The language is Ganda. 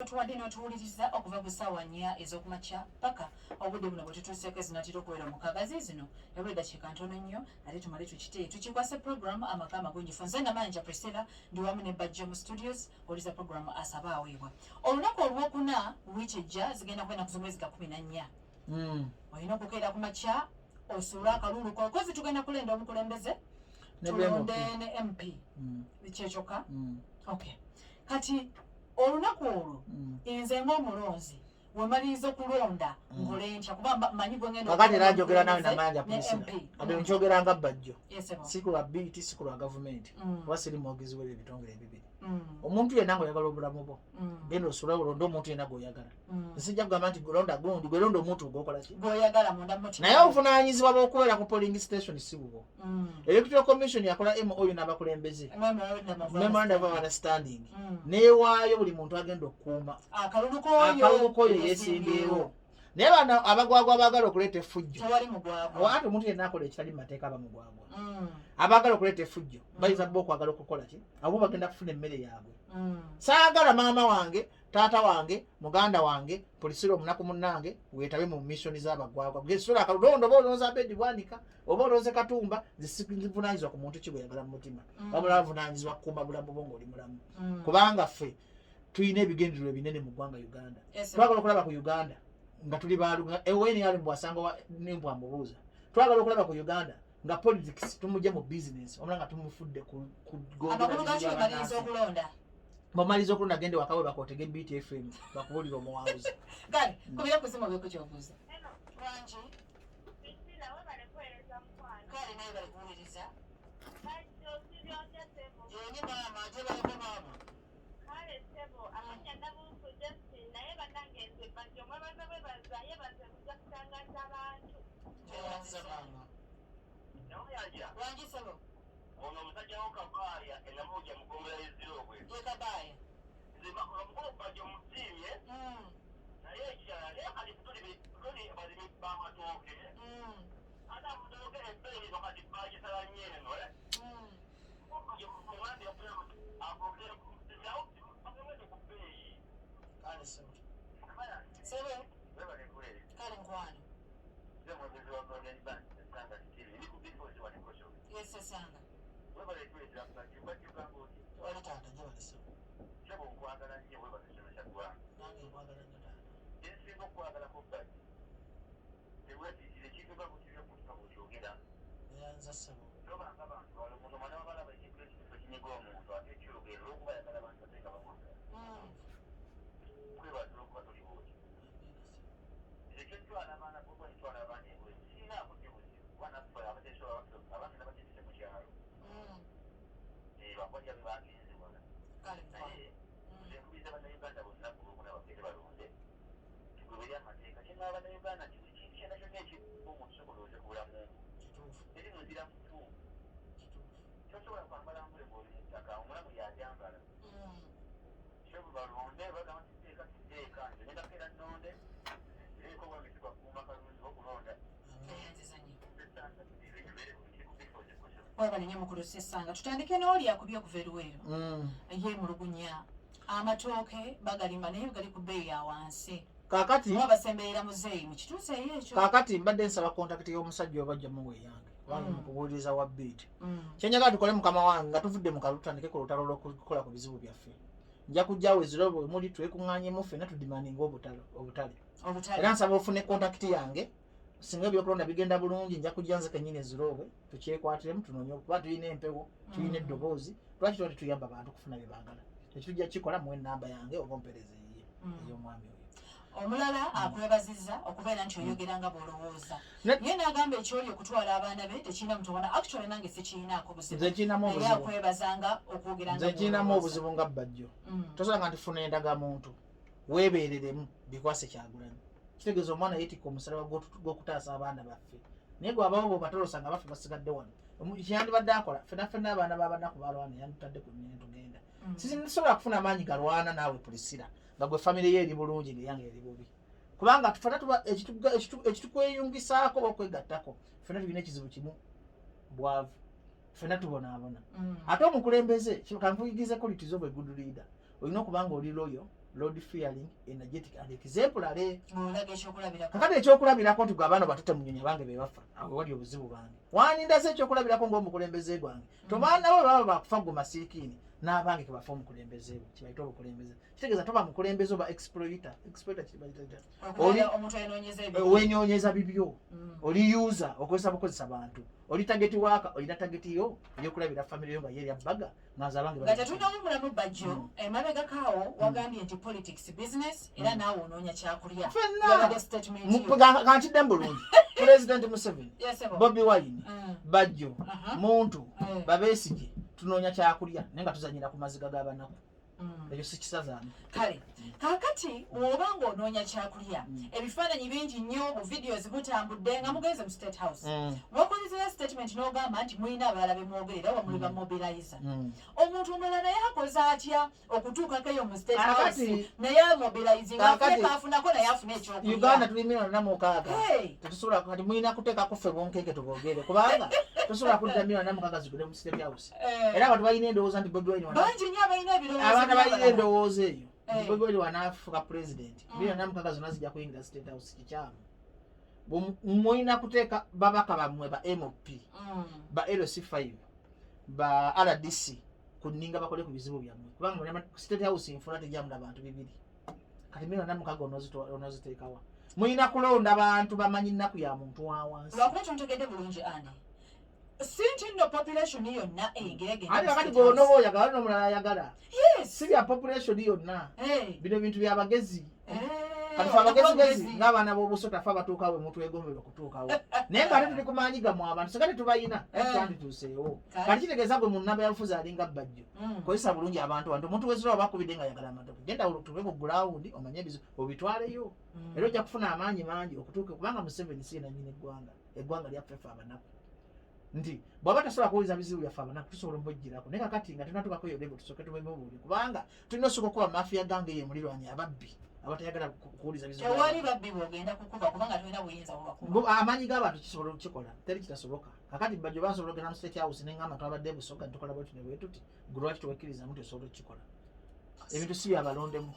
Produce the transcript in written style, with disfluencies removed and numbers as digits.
Otuwadde n'otuwuliriza okuva ku ssaawa 4 ez'okumakya paka obudde buno bwe tutuuseeko ezinatera okuwera 6 ziizino ebula eddakiika ntono nnyo ate tumale tukite tukikwase program Amaka Amagunjufu. Nze Namanja Priscilla, ndi wamu ne Bajjo mu studios oliza program Asaba Aweebwa. Olunaku olwokuna wiiki ejja zigenda kuba ennaku z'omwezi ga 14. Olina okukeera ku makya osuule akalulu ko kozi tugenda kulenda omukulembeze tulonde ne MP. Kyekyokka. Okay, kati olunaku olwo nze ng'omulonzi wemaliriza okulonda nkole ntya? Kuba manyi gwe ngenda Kakati era njogera nawe Namanja Priscilla, ate nkyogera nga Bajjo, si ku lwa biiti, si ku lwa gavumenti, oba siri mwogezi w'ebyo ebitongole ebibiri. Omuntu yenna ng'oyagala obulamu bwo, genda osule olonde omuntu yenna gw'oyagala. Nsijja kugamba nti londa gundi, gwe londa omuntu gwokola ki? Gw'oyagala munda mu mutima. Naye obuvunaanyizibwa bw'okubeera ku polling station si bubwo. Electoral Commission yakola MOU n'abakulembeze, memorandum of understanding, neewaayo buli muntu agenda okukuuma akalulu k'oyo akalulu k'oyo yeesimbyewo. Naye bano abagwagwa abaagala okuleeta effujjo, Tewali mugwagwa. Ate omuntu yenna akola ekitali mu mateeka aba mugwagwa. Abaagala okuleeta effujjo bayinza bo okwagala okukola ki? Abo bagenda kufuna emmere yaabwe. Saagala maama wange, taata wange, muganda wange, polisira omunaku munnange weetabe mu missioni z'abagwagwa. Gesula akalulu, oba olonze Abedi Bwanika oba olonze Katumba, zivunanyizibwa ku muntu ki bweyagala mu mutima. Wabula bavunanyizibwa kukuuma bulamu bwo ng'oli mulamu, kubanga ffe tulina ebigendererwa ebinene mu ggwanga Uganda. Twagala okulaba ku Uganda nga tuli baluga ewenr bwasanga nembwa mubuuza. Twagala okulaba ku Uganda nga politics tumugye mu business omala nga tumufudde ku Amakulu gaki wemaliriza okulonda? Bw'omaliriza okulonda, gende wakawe bakootege Beat FM bakubuulire omuwanguzi. Kale kubira ku simu obeeko kyobuuza. Wangi. Kale naye bali kuwuliriza. Yeni maama, ate baliko maama. Kale ssebo, amannya Nabuufu Justin, naye bannange nze Bajjo mwebaza bwebaza, yebaze kujja kutangaza abantu. Tweyanziza maama. Wangi ssebo. Ono omusajja wo Kabaaya enamuja mugombera y'Eziroobwe. Ye Kabaaya. Nze omukulu Bajjo musiimye. Naye ekirala, naye kati tuli balimi b'amatooke, ate amatooke ebbeeyi eno kati bagisala nnyo eno, eh? Omwami agogere ku bbeeyi. Kale ssebo. Sebe. Webale kuweereza. Kale nkwano. Nze mwogezi wa Golden Bank Sanga Steve, ndi ku Bifos wanekoso. Yesesanga. Webale kuweereza Bajjo. Bajjo, gamba oti? Wali taata, gye bali ssebo. Ssebo, nkwagala nnyo, webale kusomesa ggwanga. Nange nkwagala nnyo taata. Kyensinga okwagalako Bajjo, teweetiitira ekintu nga butibya omuntu bw'okyogera. Neyanza ssebo. Tobanga bantu bala omuntu omwana wabalaba ekintu ekituufu ekinyiga omuntu ate ekyogera olwokuba ayagala abantu ate nga bamwagala. Kwebaza olwokuba toli bwoti. Nze kyetwala abaana kuba nitwala abaana ebweru sirinaako nnyo buzibu kuba naffe abatesobola abange nabatendese mu kyalo, bakwajja be bagenze wala. Kale nkwano. Naye nze nkubiriza Bannayuganda bonna ku Lwokuna bagende balonde, tugobere amateeka. Kyeŋŋamba Bannayuganda nti buli kintu kyonna kyonna ekiba omuntu sobola oze ku bulamu bwo. Teri muzira mutu. Tosobola kwambala ngule ng'oli mu ttaka, omulamu yajambala. So bwe balonde bagamba nti tteeka tuteeka, nze ngenda kukeera nnonde nzireeko wange sigwakuuma kalungi okulonda. Tweyanziza nnyo. Webale nnyo mukulu Sessanga. Tutandike n'oli akubye okuva eruweero. Yeemulugunya amatooke bagalima naye gali ku bbeeyi ya wansi. Kakati oba basemberera muzeeyi mu kituusa eyo ekyo. Kakati mbadde nsaba contact y'omusajja oba jjamuwa eyange, kubanga mukubuuliriza wa Beat. Kyenjagala tukole, mukama wange, nga tuvudde mu kalulu, tutandike ku lutalo lw'okukola ku bizibu byaffe. Nja kujjawo eziro bwe muli twekuŋŋaanyemu ffenna tudemandinga obutale obutale. Obutale. Era nsaba ofune contact yange. Singa ebyokulonda bigenda bulungi, nja kujja nze kennyini eziroobwe tukyekwatiremu, tunoonye, kuba tulina empewo, tulina eddoboozi. Lwaki tuba tetuyamba bantu kufuna bye baagala? Ekyo tujja kukikola. Muwe enamba yange oba ompereza eyiye ey'omwami oyo. Omulala akwebazizza okubeera nti oyogera nga bw'olowooza. Ye n'agamba ekyoli okutwala abaana be tekirina mutobona. Actually nange sikiinaako buzibu. Nze kirinamu Naye obuzibu. akwebazanga okwogera nga Nze kirinamu bw'olowooza. obuzibu nga Bajjo. Tosobola nga nti funa endagamuntu weebeereremu bikwase Kyagulanyi. Kitegeeza omwana yeetikka omusalaba gw'okutaasa abaana baffe, naye gwe abawo bwebatolosa nga baffe basigadde wano. Kyandibadde akola ffena ffena abaana b'abanaku balwana, yanditadde ku nnyonyi tugenda. Sisobola kufuna amaanyi galwana naawe Pulisira nga gwe famire ye eri bulungi ngaeyange eri bubi, kubanga ffena tuba ekitukweyungisaako oba okwegattako, ffena tulina ekizibu kimu, bwavu, ffena tubonaabona. Ate omukulembeze, kankuyigize qualities of a good leader. Olina okuba nga oli loyal. Lord fearing, energetic and exemplary. Olaga ekyokulabirako. Kakati ekyokulabirako nti gwe abaana batute munyonyi abange be bafa, awo wali obuzibu bwange. Wandindaze ekyokulabirako ng'omukulembeze gwange. Tobaana bo baba bakufa gwe masiikiini n'abange kebafa omukulembeze bwe kibayita obukulembeze. Kitegeeza toba mukulembeze oba exploiter. Exploiter kibayita kitya? Okubeera omuntu ayenoonyeza ebibye. Wenyonyeza bibyo. Oli user, okozesa bukozesa bantu. Oli target waka, olina target yo eyokulabira family yo nga ye erya bbaga. Nga abange Nga bali- tetunawumulamu Bajjo, emabegako awo wagambye nti politics business, era naawe onoonya kyakulya. Ffenna. Yabadde statement yo. Kankidde bulungi. President Museveni, Yes, sebo. Bobi Wine, Bajjo, Muntu, Babesigye, tunoonya kyakulya naye nga tuzanyira ku maziga g'abanaku. Ekyo si kisazaamu. Kale kaakati bw'oba ng'onoonya kyakulya, ebifaananyi bingi nnyo bu videos butambudde nga mugenze mu State House. Wakozeseyo statement n'ogamba nti mulina abalala be mwogerera oba muli ba mobilizer. Omuntu omulala naye akoze atya okutuukako eyo mu State House naye amobilizing, afune kaafunako naye afune ekyokulya? Uganda tuli 46 million. Hey! Tetusobola kati mulina kuteekako ffe bunkenke tubogere, kubanga tosobola kudda 46 million zigule mu State House. Era abantu balina endowooza nti Bobi Wine Bangi nnyo abalina ebirowoozo abantu balina by'abalala. endowooza eyo nti Bobi Wine wanaafuuka president, 46 million zonna zijja kuyingira State House. Kikyamu. Mulina kuteeka babaka bammwe ba MP, ba LC5, ba RDC ku nninga bakole ku bizibu byammwe, kubanga State House nfuna tejjamu na bantu bibiri. Kati 46 million onooziteekawa? Mulina kulonda bantu bamanyi nnaku ya muntu wa wansi. Lwakuba tontegedde bulungi, ani si nti nno population yonna eyingira. Ate kakati gwe onoba oyagala n'omulala ayagala, si bya population yonna. Bino bintu byabagezi. Kati fe abagezigezi ng'abaana b'obusota, fe abatuukawo emutwegombera okutuukawo, naye nga ate tuli ku maanyi gammwe abantu singa tetubayina twandituuseewo. Kati kitegeeza gwe munnamba yabufuzi alinga Bbajjo, kozesa bulungi abantu. Bantu omuntu wezira bakubidde nga ayagala amatoke, genda tube ku ground omanye ebizibu obitwaleyo, era ojja kufuna amaanyi mangi okutuuka, kubanga Museveni si yenanyini eggwanga. Eggwanga lyaffe ffe abanaku, nti bw'aba tasobola kuwuliza bizibu byaffe abanaku, tusobola omubugirako. Naye kakati nga tunatuukako eyo level, tusooke tubemubuulire, kubanga tulina osooka okuba mafia gang eyo emulirwanye ababbi abatayagala kuwuliza bizibu Tewali by'abantu. babbi bwogenda kukuba kubanga tolina buyinza bubakuba. Amaanyi g'abantu kisobola okukikola, teri kitasoboka. Kakati Bajjo basobola okugenda mu State House neŋŋamba twabadde Busoga, tukola bwetu ne bwetuti, gwe lwaki tewekkirizamu nti osobola okukikola? Ebintu si byabalondemu.